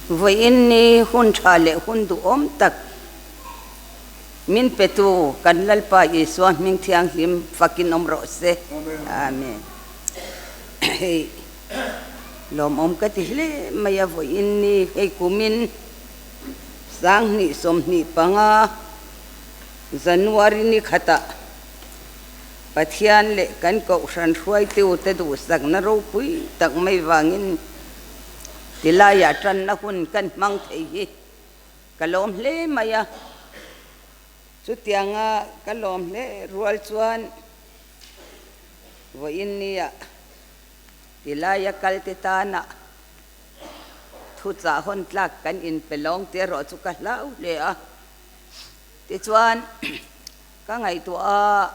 Vawiin ni hun tha leh hun duhawm tak min petu kan Lalpa Isua hming thianghlim fakin awm rawh se. Amen. Hei lawmawm ka ti hle mai a vawiin ni hei kumin 2025 January ni khatah Pathian leh kan Kohhran hruaitute duhsakna ropui tak mai vangin tilaiah tanna hun kan hmang thei hi ka lawm hle mai a. Chutianga ka lawm hle rual chuan vawiin nia tilaia kalte tana thuchah hawn tlak kan inpe lawng tih erawh chu ka hlau hle a. Tichuan. Ka ngaihtuah a,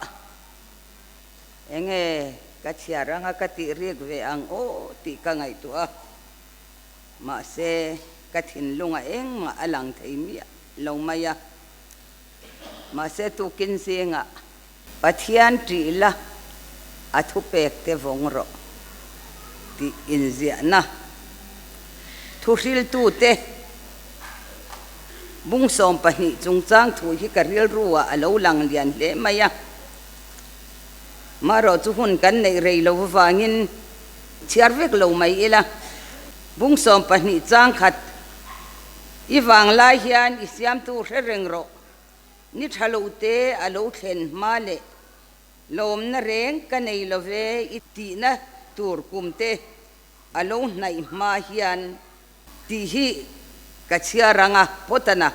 enge ka chhiar anga ka tih rik ve ang aw tih ka ngaihtuah a, mahse ka thinlungah engmah a lang thei miah lo mai a. Mahse tukin zingah Pathian ṭih la a thupek te vawng rawh tih inziahna thuhriltute Bung 12 chungchang thu hi ka rilru ah a lo lang lian hle mai a. Marawh chu hun kan neih rei lo avangin chhiar vek lo mai ila. Bung 12 chang khat i vang lai hian i siamtu hre reng rawh. Ni tha lo te a lo thlen hma leh lawmna reng ka nei lo ve i tihna tur kum te a lo hnaih hma hian Tih hi ka chhiar ang a, Potana.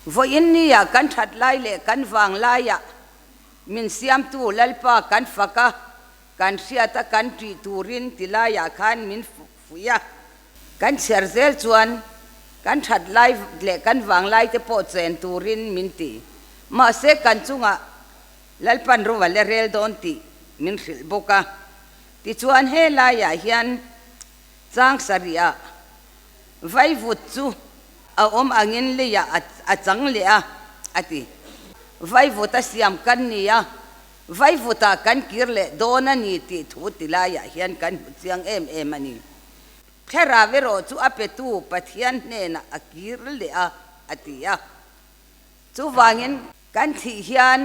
Vawiin nia kan that lai leh kan vang laiah min siamtu Lalpa kan fak a, kan hriat a, kan ṭih turin ti laiah khan min fuih a. Kan chhiar zel chuan kan that lai leh kan vang lai te pawh chen turin min ti. Mahse kan chungah Lalpan ruval e rel dawn tih min hrilh bawk a. Tichuan he laiah hian Chang sarih ah vaivut chu a awm angin leiah a chang leh a, a ti. Vaivut a siam kan ni a, vaivutah kan kir leh dawn a ni tih thu ti laiah hian kan hmu chiang em em a ni. Thlarau erawh chu a petu Pathian hnenah a kir leh a, a ti a. Chuvangin kan thih hian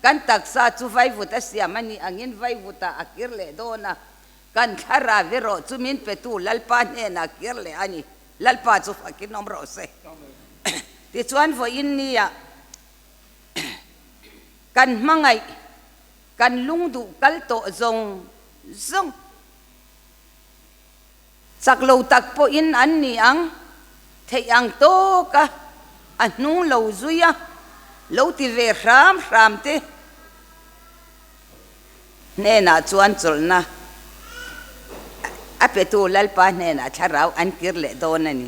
kan taksa chu vaivut a siam a nih angin vaivutah a kir leh dawn a, Kan thlarau erawh chu min petu Lalpa hnenah kir leh a ni. Lalpa chu fakin awm rawh se. Tichuan vawiin nia kan hmangaih, kan lungduh kal tawh zawng zawng chak lo tak pawhin an ni ang, theih ang tawka a hnung lo zui a, lo ti ve hram hram te. Hnenah chuan chawlhna a petu Lalpa hnenah thlarau an kir leh dawn a ni.